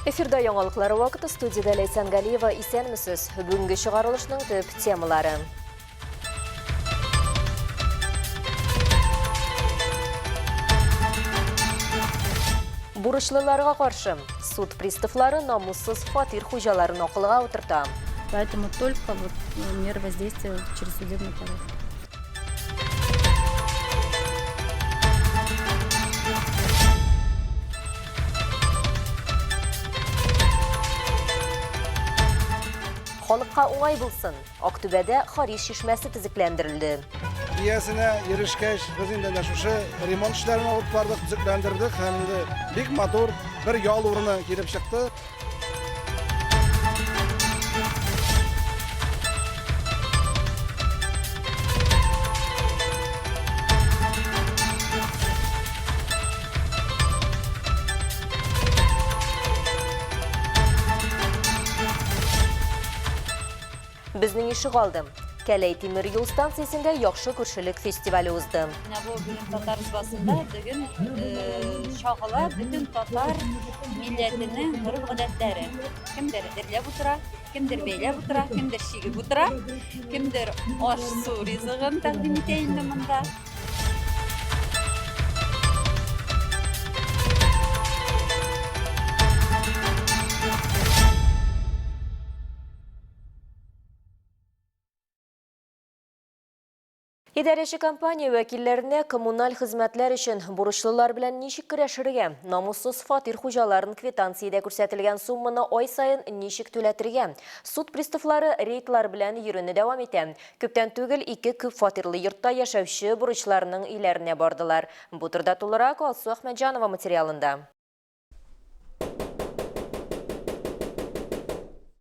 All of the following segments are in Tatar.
Эфирда яңалыклары вакыты студиядә Ләйсән Галиева исәнмесез. Бүгенге чыгарылышның төп темалары. Бурычлыларга каршы суд приставлары намуссыз фатир хуҗаларын акылга утырта. Поэтому только вот меры воздействия через судебный порядок. Халыкка уңай булсын! Актүбәдә Харис чишмәсе төзекләндерелде. Иясенә ирешкәч, без инде әнә шушы ремонт эшләрен алып бардык, төзекләндердек һәм инде бик матур бер ял урыны килеп чыкты. Безнең ишегалды. Кәләй тимер юл станциясендә яхшы күршелек фестивале узды. Менә бу бүген татар избасында бүген чагыла бөтен татар милләтенең гореф-гадәтләре. Кемдер эрләп утыра, кемдер бәйләп утыра, кемдер чигеп утыра, кемдер аш-су ризыгын тәкъдим итә инде монда. Идарәче компания вәкилләренә коммуналь хезмәтләр өчен бурычлылар белән ничек көрәшергә, намуссыз фатир хуҗаларын квитанциядә күрсәтелгән сумманы ай саен ничек түләтергә? Суд приставлары рейдлар белән йөрүне дәвам итә. Күптән түгел ике күп фатирлы йортта яшәүче бурычларның өйләренә бардылар. Бу турыда тулырак Алсу Әхмәтҗанова материалында.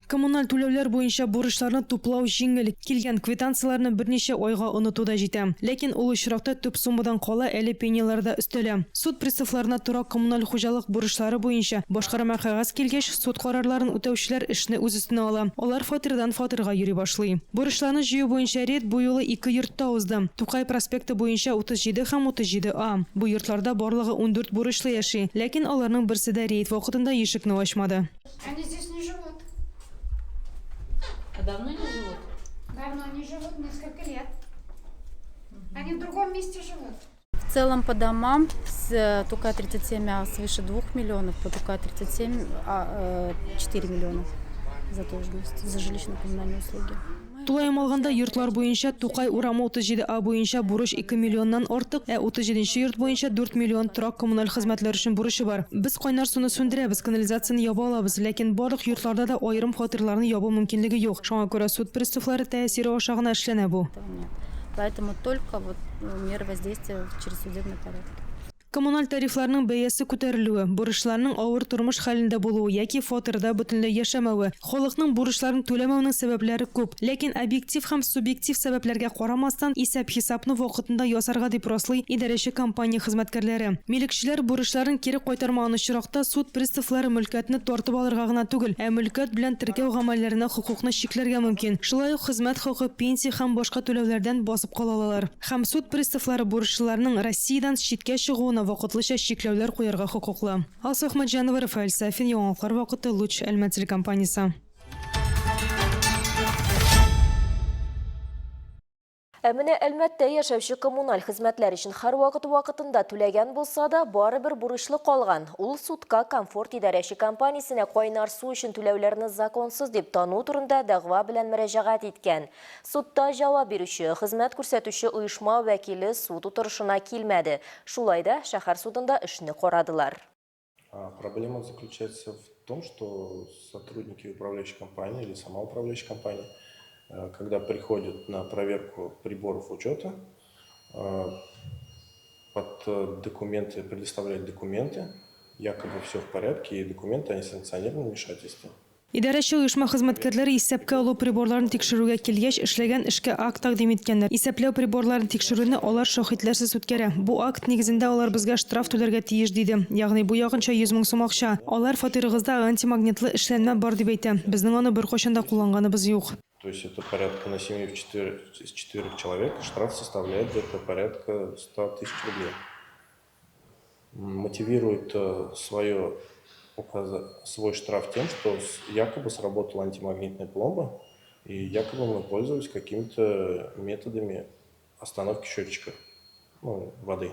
Коммуналь түләүләр буенча бурычларны туплау җиңел, килгән квитанцияләрне берничә айга оныту да җитә. Ләкин ул очракта төп суммадан кала әле пенялар да өстәлә. Суд приставларына торак-коммуналь хуҗалык бурычлары буенча башкарма кәгазь килгәч, суд карарларын үтәүчеләр эшне үз өстенә ала. Алар фатирдан фатирга йөри башлый. Бурычларны җыю буенча рейд бу юлы ике йортта узды. Тукай проспекты буенча 37 һәм 37 А. Бу йортларда барлыгы 14 бурычлы яши. Ләкин аларның берсе дә рейд вакытында ишекне ачмады. Они здесь не живут. А давно не живут? Давно не живут, несколько лет. Они в другом месте живут. В целом по домам с Тукая 37 А свыше 2 миллионов, по Тукая 37 А 4 миллиона задолженность за жилищно-коммунальные услуги. Тулаем алганда, йортлар буенча Тукай урамы 37 А буенча бурыч 2 миллионнан артык, ә 37 нче йорт буенча 4 миллион торак-коммуналь хезмәтләр өчен бурычы бар. Без кайнар суны сүндерәбез, канализацияне яба алабыз, ләкин барлык йортларда да аерым фатирларны ябу мөмкинлеге юк. Шуңа күрә суд приставлары тәэсире аша гына эшләнә бу. Поэтому только вот меры воздействия через судебный порядок. Коммуналь тарифларның бәясе күтәрелүе, бурычларның авыр тормыш хәлендә булуы яки фатирда бөтенләй яшәмәве. Халыкның бурычларын түләмәүнең сәбәпләре күп. Ләкин объектив һәм субъектив сәбәпләргә карамастан, исәп-хисапны вакытында ясарга дип раслый идарәче компания хезмәткәрләре. Милекчеләр бурычларын кире кайтармаган очракта, суд приставлары мөлкәтне тартып алырга гына түгел, ә мөлкәт белән теркәү гамәлләренә хокукны чикләргә мөмкин. Шулай ук хезмәт хакы, пенсия һәм башка түләүләрдән басып кала алалар. Һәм суд приставлары бурычлыларның Россиядән читкә чыгуына вакытлыча чикләүләр куярга хокуклы. Алсу Әхмәтҗанова, Рафаэль Сафин, Яңалыклар вакыты, Луч, Әлмәт телекомпаниясе. Ә менә Әлмәттә яшәүче коммуналь хезмәтләр өчен һәрвакыт вакытында түләгән булса да, барыбер бурычлы калган. Ул судка Комфорт идарәче компаниясенә кайнар су өчен түләүләрне законсыз дип тану турында дәгъва белән мөрәҗәгать иткән. Судта җавап бирүче, хезмәт күрсәтүче оешма вәкиле суд утырышына килмәде. Шулай да шәһәр судында эшне карадылар. Проблема заключается в том, что сотрудники управляющей компании или сама управляющая компания, когда приходят на проверку приборов учета, под документы, предоставляют документы, якобы все в порядке, и документы о несанкционированном вмешательстве. Идарәче оешма хезмәткәрләре исәпкә алу приборларын тикшерүгә килгәч, эшләгән эшкә акт тәкъдим иткәннәр. Исәпләү приборларын тикшерүне алар шаһитләрсез үткәрә. Бу акт нигезендә алар безгә штраф түләргә тиеш, диде. Ягъни бу якынча 100 мең сум акча. Алар фатирыгызда антимагнитлы эшләнмә бар дип әйтә. Безнең аны беркайчан да кулланганыбыз юк. То есть это порядка на семью в четвер из четверых человек штраф составляет где-то порядка 100 тысяч рублей. Мотивирует свое свой штраф тем, что якобы сработала антимагнитная пломба, и якобы мы пользовались какими-то методами остановки счетчика, ну, воды.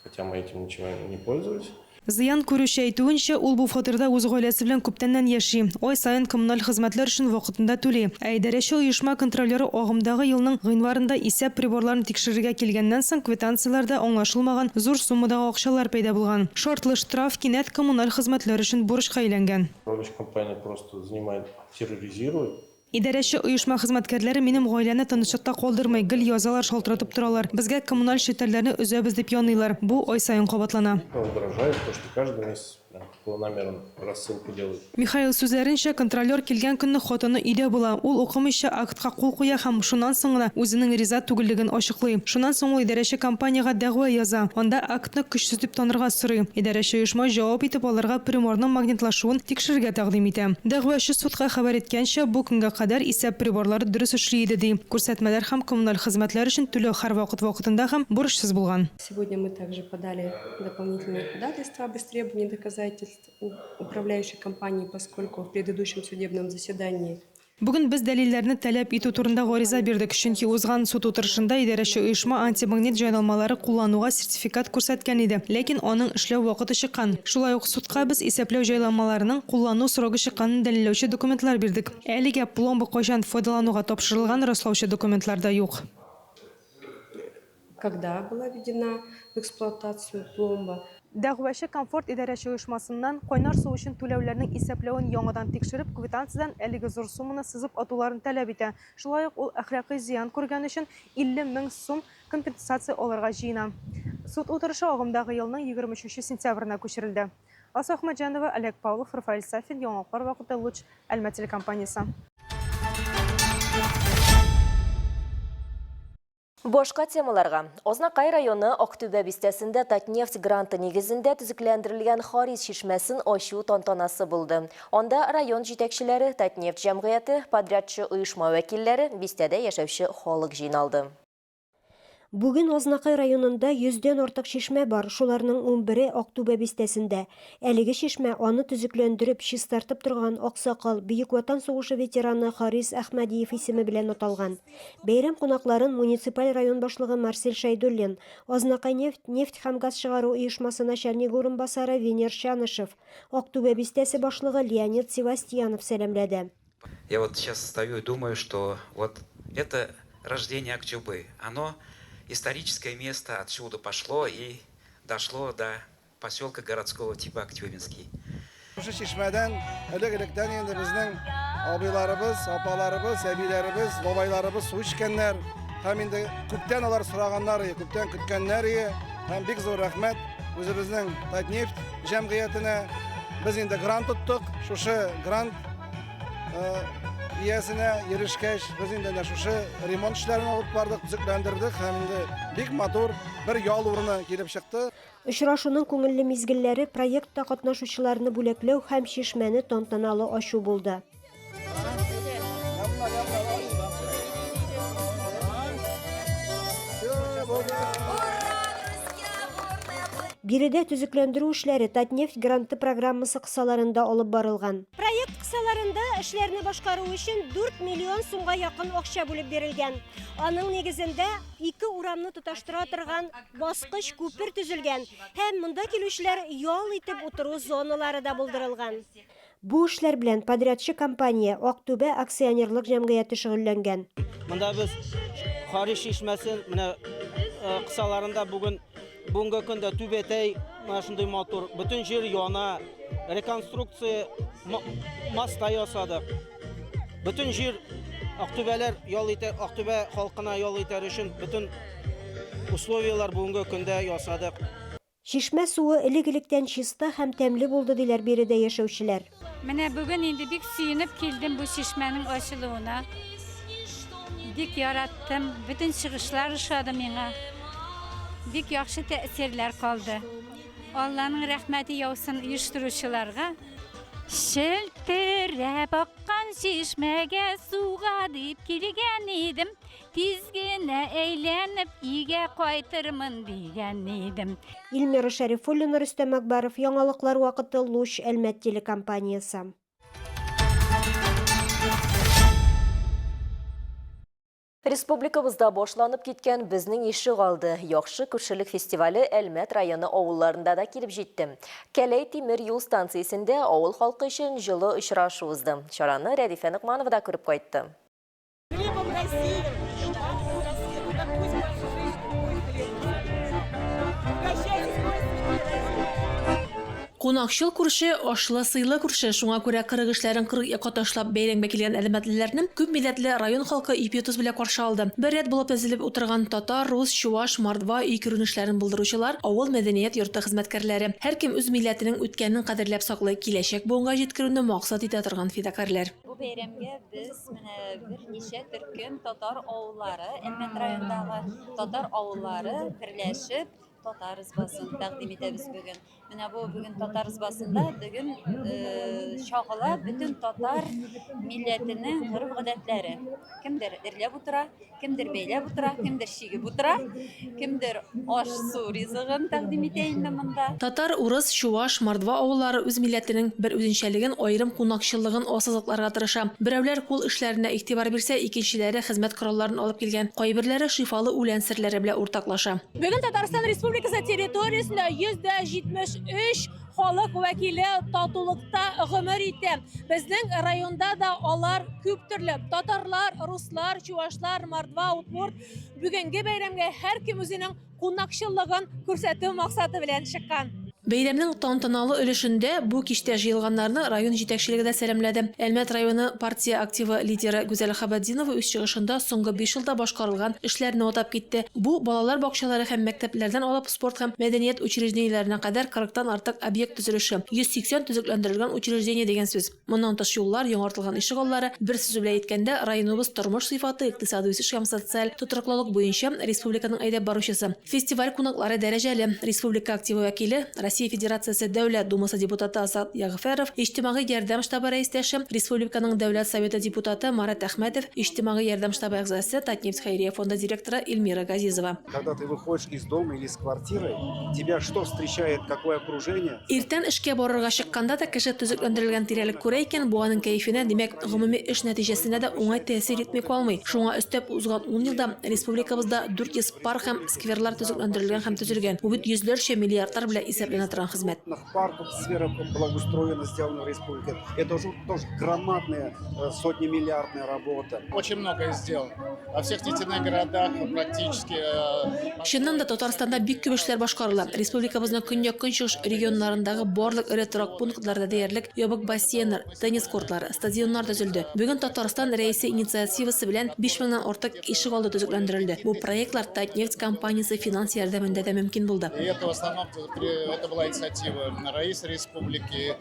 Хотя мы этим ничего не пользовались. Зыян күрүче әйтүенчә, ул бу фатирда үз гаиләсе белән күптәннән яши. Ай саен коммуналь хезмәтләр өчен вакытында түли. Ә идарәче оешма контролеры агымдагы елның гыйнварында исәп приборларын тикшерергә килгәннән соң квитанцияләрдә аңлашылмаган зур суммадагы акчалар пәйда булган. Шартлы штраф кинәт коммуналь хезмәтләр өчен бурычка әйләнгән. Управляющая компания просто занимает, терроризирует. Идарәче оешма хезмәткәрләре минем гаиләне тынычлыкта калдырмый, гел язалар, шалтыратып торалар. Безгә коммуналь челтәрләрне өзәбез дип яныйлар. Бу ай саен кабатлана. Угрожает то, что каждый месяц прям планомерно рассылку делают. Михаил сүзләренчә, контролер килгән көнне хатыны өйдә була. Ул укымыйча актка кул куя һәм шуннан соң гына үзенең риза түгеллеген ачыклый. Шуннан соң ул идарәче компаниягә дәгъва яза. Анда актны көчсез дип танырга сорый. Идарәче оешма җавап итеп аларга приморның магнитлашуын тикшерергә тәкъдим итә. Дәгъвачы судка хәбәр иткәнчә, бу көнгә кадәр исәп приборлары дөрес эшли иде, ди. Күрсәтмәләр һәм коммуналь хезмәтләр өчен түләү һәрвакыт вакытында һәм бурычсыз булган. Сегодня мы также подали дополнительные ходатайства об истребовании доказательств у управляющей компании, поскольку в предыдущем судебном заседании Бүген без дәлилләрне таләп итү турында гариза бирдек, чөнки узган суд утырышында идарәче оешма антимагнит җайланмалары куллануга сертификат күрсәткән иде, ләкин аның эшләү вакыты чыккан. Шулай ук судка без исәпләү җайланмаларының куллану срогы чыкканын дәлилләүче документлар бирдек. Әлегә пломба кайчан файдалануга тапшырылган раслаучы документлар да юк. Когда была введена в эксплуатацию пломба. Дәгъвачы Комфорт идарәче оешмасыннан кайнар су өчен түләүләрнең исәпләвен яңадан тикшереп, квитанциядән әлеге зур сумманы сызып атуларын таләп итә. Шулай ук ул әхлакый зыян күргән өчен 50 мең сум компенсация алырга җыена. Суд утырышы агымдагы елның 23 сентябренә күчерелде. Алсу Әхмәтҗанова, Олег Павлов, Рафаэль Сафин, Яңалыклар вакыты, Луч, Әлмәт телекомпаниясе. Башка темаларга. Азнакай районы Актүбә бистәсендә Татнефть гранты нигезендә төзекләндерелгән Харис чишмәсен ачу тантанасы булды. Анда район җитәкчеләре, Татнефть җәмгыяте, подрядчы оешма вәкилләре, бистәдә яшәүче халык җыйналды. Бүген Азнакай районында йөздән артык чишмә бар, шуларның унбере Актүбә бистәсендә. Әлеге чишмә аны төзекләндереп, чистартып торган аксакал, Бөек Ватан сугышы ветераны Харис Әхмәдиев исеме белән аталган. Бәйрәм кунакларын муниципаль район башлыгы Марсель Шәйдуллин, Азнакайнефть нефть һәм газ чыгару оешмасы начальнигы урынбасары Венер Чанышев, Актүбә бистәсе башлыгы Леонид Севастьянов сәламләде. Я вот сейчас стою и думаю, что вот это рождение Актюбы, оно историческое место отсюда пошло и дошло до поселка городского типа Актюбинский. Шушы чишмәдән элек-электән инде безнең абыйларыбыз, апаларыбыз, әбиләребез, бабайларыбыз су эчкәннәр. Һәм инде күптән алар сораганнар, күптән көткәннәр. Һәм бик зур рәхмәт үзебезнең Татнефть җәмгыятенә. Без инде грант тоттык. Шушы грант иясенә ирешкәч, без инде менә шушы ремонт эшләрен алып бардык, төзекләндердек һәм инде бик матур бер ял урыны килеп чыкты. Очрашуның күңелле мизгелләре проектта катнашучыларны бүләкләү һәм чишмәне тантаналы ачу булды. Биредә төзекләндерү эшләре Татнефть гранты программасы кысаларында алып барылган. Проект кысаларында эшләрне башкару өчен 4 миллион сумга якын акча бүлеп бирелгән. Аның нигезендә ике урамны тоташтыра торган баскыч күпер төзелгән һәм монда килүчеләр ял итеп утыру зоналары да булдырылган. Бу эшләр белән подрядчы компания Актүбә акционерлык җәмгыяте шөгыльләнгән. Монда без Харис чишмәсен менә кысаларында бүген бүгенге көндә түбәтәй менә шундый матур, бөтен җир яна, реконструкция моста ясадык. Бөтен җир Актүбәләр ял итә, Актүбә халкына ял итәр өчен бөтен условияләр бүгенге көндә ясадык. Чишмә суы элек-электән чиста һәм тәмле булды, диләр биредә яшәүчеләр. Менә бүген инде бик сөенеп килдем бу чишмәнең ачылуына. Бик яраттым, бөтен чыгышлар ошады миңа. Бик яхшы тәэсирләр калды. Алланың рәхмәте яусын оештыручыларга. Челтерәп аккан чишмәгә суга дип килгән идем. Тиз генә әйләнеп өйгә кайтырмын дигән идем. Илмира Шәрифуллина, Рөстәм Акбаров, Яңалыклар вакыты, Луч, Әлмәт телекомпаниясе. Республикабызда башланып киткән Безнең ишегалды яхшы күршелек фестивале Әлмәт районы авылларында да килеп җитте. Кәләй тимер юл станциясендә авыл халкы өчен җылы очрашу узды. Чараны Рәдифә Ногманова да күреп кайтты. Кунакчыл күрше, ашлы-сыйлы күрше, шуңа күрә 40 эшләрен 40 якка ташлап бәйрәмгә килгән әлмәтлеләрне күп милләтле район халкы ипи-тоз белән каршы алды. Бер рәт булып тезелеп утырган татар, рус, чуваш, мордва өй күренешләрен булдыручылар, авыл мәдәният йорты хезмәткәрләре. Һәркем үз милләтенең үткәнен кадерләп саклый, киләчәк буынга җиткерүне максат итә торган фидакарьләр. Бу бәйрәмгә без менә берничә төркем татар авыллары, Әлмәт районындагы татар авыллары берләшеп, татар избасын тәкъдим итәбез бүген. Менә бу бүген татар избасында бүген э, чагыла бөтен татар милләтенең гореф-гадәтләре. Кемдер эрләп утыра, кемдер бәйләп утыра, кемдер чигеп утыра, кемдер аш-су ризыгын тәкъдим итә инде монда. Татар, урыс, чуваш, мордва авыллары үз милләтенең бер үзенчәлеген, аерым кунакчыллыгын ассызыкларга тырыша. Берәүләр кул эшләренә игътибар бирсә, икенчеләре хезмәт коралларын алып килгән, кайберләре шифалы үлән серләре белән уртаклаша. Бүген Татарстан Республикасы территориясендә 173 халык вәкиле татулыкта гомер итә. Безнең районда да алар күп төрле. Татарлар, руслар, чувашлар, мордва, удмурт. Бүгенге бәйрәмгә һәркем үзенең кунакчыллыгын күрсәтү максаты белән чыккан. Бәйрәмнең тантаналы өлешендә бу кичтә җыелганнарны район җитәкчелеге дә сәламләде. Әлмәт районы партия активы лидеры Гүзәл Хабатдинова үз чыгышында соңгы биш елда башкарылган эшләрне атап китте. Бу, балалар бакчалары һәм мәктәпләрдән алып спорт һәм мәдәният учреждениеләренә кадәр кырыктан артык объект төзелеше, 180 төзекләндерелгән учреждение дигән сүз. Моннан тыш юллар, яңартылган ишегаллары, бер сүз белән әйткәндә, районыбыз тормыш сыйфаты, икътисади үсеш һәм социаль тотрыклылык буенча республиканың әйдәп баручысы. Фестиваль кунаклары дәрәҗәле. Республика активы вәкиле, Россия Федерациясе Дәүләт Думасы депутаты Азат Ягъфәров, Иҗтимагый ярдәм штабы рәистәше, республиканың Дәүләт Советы депутаты Марат Әхмәтов, Иҗтимагый ярдәм штабы әгъзасы, Татнефть хәйрия фонды директоры Эльмира Газизова. Когда ты выходишь из дома или из квартиры, тебя что встречает, какое окружение? Иртән эшкә барырга чыкканда да кеше төзекләндерелгән тирәлек күрә икән, бу аның кәефенә, димәк, гомуми эш нәтиҗәсенә дә уңай тәэсир итми калмый. Шуңа өстәп, узган ун елда республикабызда 400 парк һәм скверлар төзекләндерелгән һәм төзелгән. Бу бит йөзләрчә миллиардлар белән исәпләнә торган хезмәт. Парков в сферах благоустроено, сделано в республике. Это уже тоже громадная, э, сотнемиллиардная работа. Очень многое сделано. Во всех нефтяных городах практически... Э, Чыннан да Татарстанда бик күп эшләр башкарыла. Республикабызның көньяк-көнчыгыш регионнарындагы барлык эре торак пунктларда диярлек ябык бассейннар, теннис кортлары, стадионнар төзелде. Бүген Татарстан Рәисе инициативасы белән 5 меңнән артык ишегалды төзекләндерелде. Бу проектлар Татнефть компаниясе финанс ярдәмендә дә мөмкин булды. И это в основном это была инициатива Раиса Республики,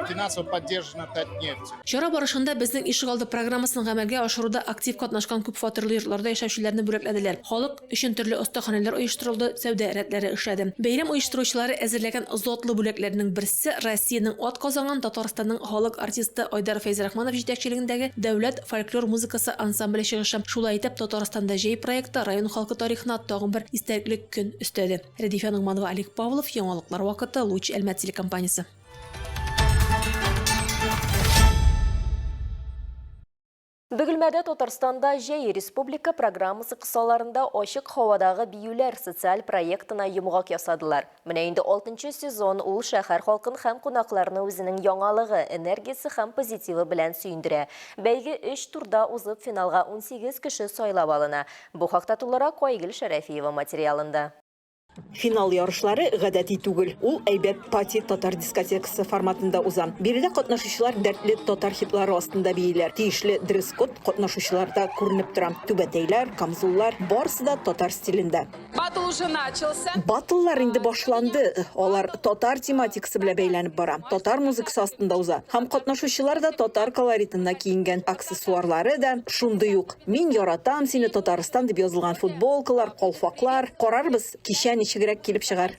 финансово поддержана Татнефть. Чара барышында Безнең ишегалды программасын гамәлгә ашыруда актив катнашкан күпфатирлы йортларда яшәүчеләрне бүләкләделәр. Халык өчен төрле остаханәләр оештырылды, сәүдә рәтләре эшләде. Бәйрәм оештыручылары әзерләгән затлы бүләкләрнең берсе, Россиянең атказанган Татарстанның халык артисты Айдар Фәйзрахманов җитәкчелегендәге дәүләт фольклор музыкасы ансамбле чыгышы. Шулай итеп, Татарстанда җәй проекты район халкы тарихына тагын бер истәлекле көн өстәде. Рәдифә Ногманова, Олег Павлов, Яңалыклар вакыты, Луч Әлмәт телекомпаниясе. Бөгелмәдә Татарстанда җәй республика программасы кысаларында ачык һавадагы биюләр социаль проектына йомгак ясадылар. Менә инде алтынчы сезон ул шәһәр халкын һәм кунакларны үзенең яңалыгы, энергиясе һәм позитивы белән сөендерә. Бәйге өч турда узып, финалга 18 кеше сайлап алына. Бу хакта тулырак Айгөл Шәрәфиева материалында. Финал ярышлары гадәти түгел. Ул әйбәт пати татар дискотекасы форматында уза. Биредә катнашучылар дәртле татар хитлары астында бииләр. Тиешле дресс-код катнашучыларда күренеп тора. Түбәтәйләр, камзуллар, барысы да татар стилендә. Батл уже начался. Батллар инде башланды. Алар татар тематикасы белән бәйләнеп бара. Татар музыкасы астында уза. Һәм катнашучылар да татар колоритында киенгән. Аксессуарлары да шундый ук. Мин яратам сине, Татарстан дип язылган футболкалар, калфаклар. Карарбыз, кичә ничегрәк килеп чыгар.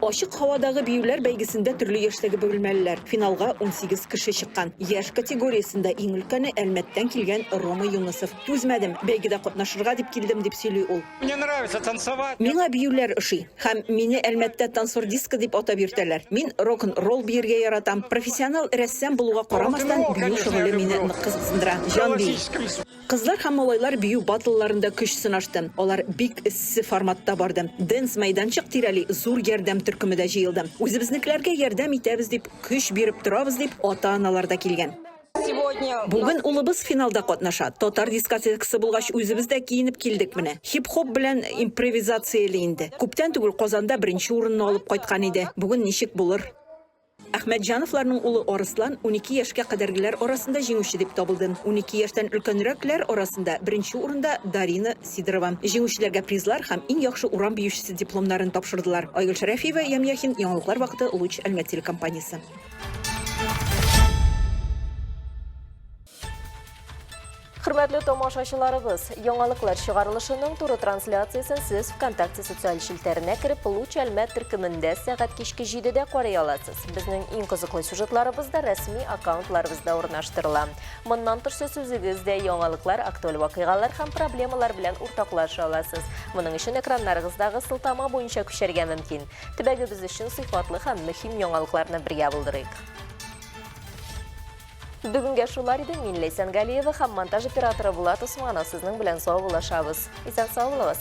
Ачык һавадагы биюләр бәйгесендә төрле яшьтәге бөгелмәлеләр. Финалга 18 кеше чыккан. Яшь категориясендә иң өлкәне Әлмәттән килгән Рома Юнысов. Түзмәдем, бәйгедә катнашырга дип килдем, дип сөйли ул. Мне нравится танцевать. Миңа биюләр ошый. Һәм мине Әлмәттә танцор диско дип атап йөртәләр. Мин рок-н-ролл биергә яратам. Профессионал рәссам булуга карамастан, бию шөгыле мине нык кызыксындыра. Җан бии. Кызлар һәм малайлар бию баттлларында көч сынашты. Алар бик эссе форматта барды. Дэнс-мәйданчык тирәли зур ярдәм төркеме дә җыелды. Үзебезнекеләргә ярдәм итәбез дип, көч биреп торабыз дип, ата-аналар да килгән. Бүген улыбыз финалда катнаша. Татар дискотекасы булгач, үзебез дә киенеп килдек менә. Хип-хоп белән импровизацияли инде. Күптән түгел Казанда беренче урынны алып кайткан иде. Бүген ничек булыр? Әхмәтҗановларның улы Арыслан 12 яшькә кадәргеләр арасында җиңүче дип табылды. 12 яшьтән өлкәнрәкләр арасында беренче урында Дарина Сидорова. Җиңүчеләргә призлар һәм иң яхшы урам биючесе дипломнарын тапшырдылар. Айгөл Шәрәфиева, Ям Яхин, Яңалыклар вакыты, Луч, Әлмәт телекомпаниясе. Хөрмәтле тамашачыларыбыз, яңалыклар чыгарылышының туры трансляциясен сез ВКонтакте социаль челтәренә кереп, Луч Әлмәт төркемендә сәгать кичке 7-дә карый аласыз. Безнең иң кызыклы сюжетларыбыз да рәсми аккаунтларыбызда урнаштырыла. Моннан тыш сез үзегез дә яңалыклар, актуаль вакыйгалар һәм проблемалар белән уртаклаша аласыз. Моның өчен экраннарыгыздагы сылтама буенча күчәргә мөмкин. Төбәгебез өчен сыйфатлы һәм мөһим яңалыкларны бергә булдырыйк. Бүгенгә шулар иде. Мин Ләйсән Галиева һәм монтаж операторы Булат Усманов сезнең белән саубуллашабыз. Исән сау булыгыз.